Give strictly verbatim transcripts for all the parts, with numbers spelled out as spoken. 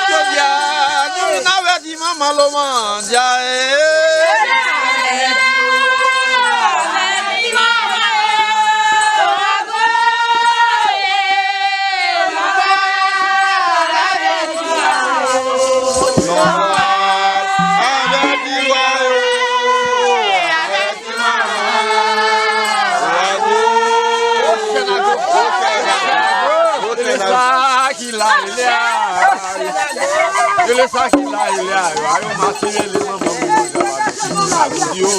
Jodi a, nou vin avèti manman Lomandya, e. Rele sa ki la, rele a. Rele sa ki la, rele a yo. A yo masi rele manman moun yo. A yo di yo, o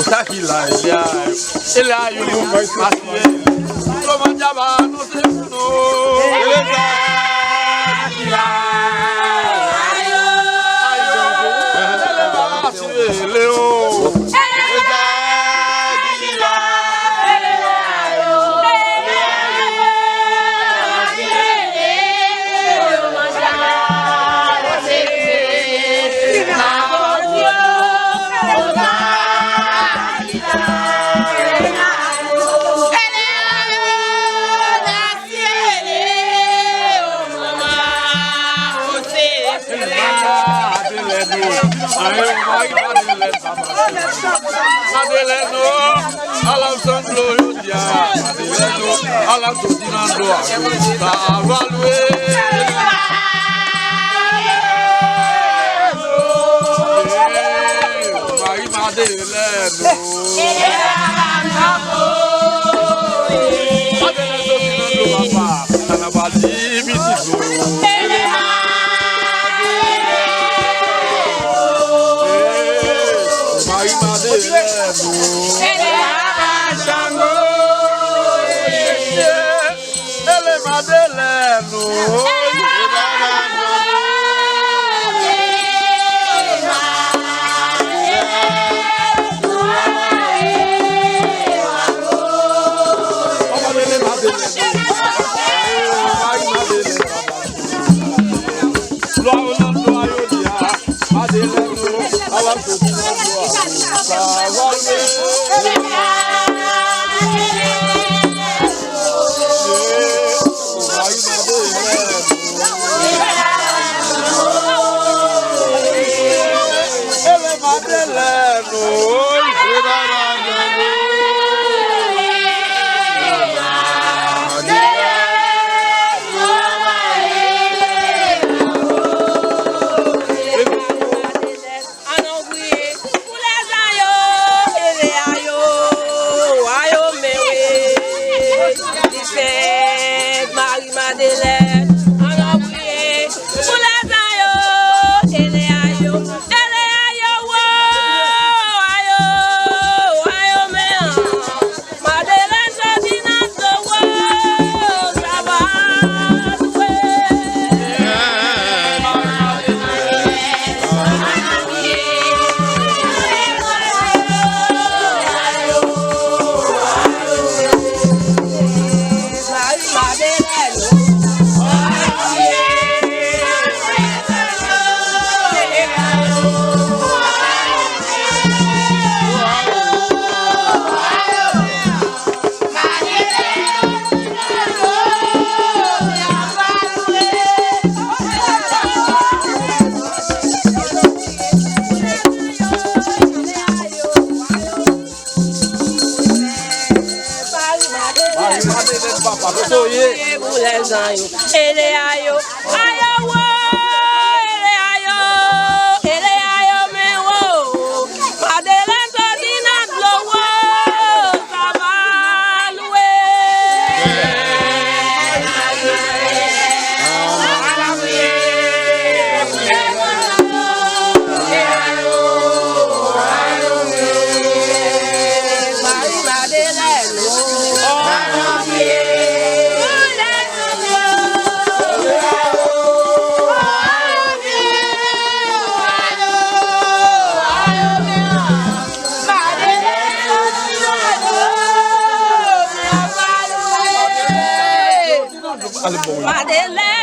sa ki la, rele a yo. Rele a yo, masi rele. Lomandya ba anonse pou nou. Rele sa ki la. A yo, rele ba masi rele o. Madelèn o, Madelèn o, ala w sanble jodi a. Madelèn o, ala w soti nan dlo a. Sa va lwe. Mari Madelèn o. Madelèn soti nan dlo, papa. Sa n ap pale, pitit o. Mari Madelèn o. Ele Madelèn o. Glwa yo nan glwa yo di a. Madelèn o, ala soti nan glwa. Sa va lwe. Mari Madelèn o. Ele Madelèn o. Ann priye pou lèzan yo, e lè a yo. Lèzanyo, ele ayo, ayo wo, ele ayo, ele ayo men wo. Madelèn soti nan dlo wo, sa va lwe. Madelèn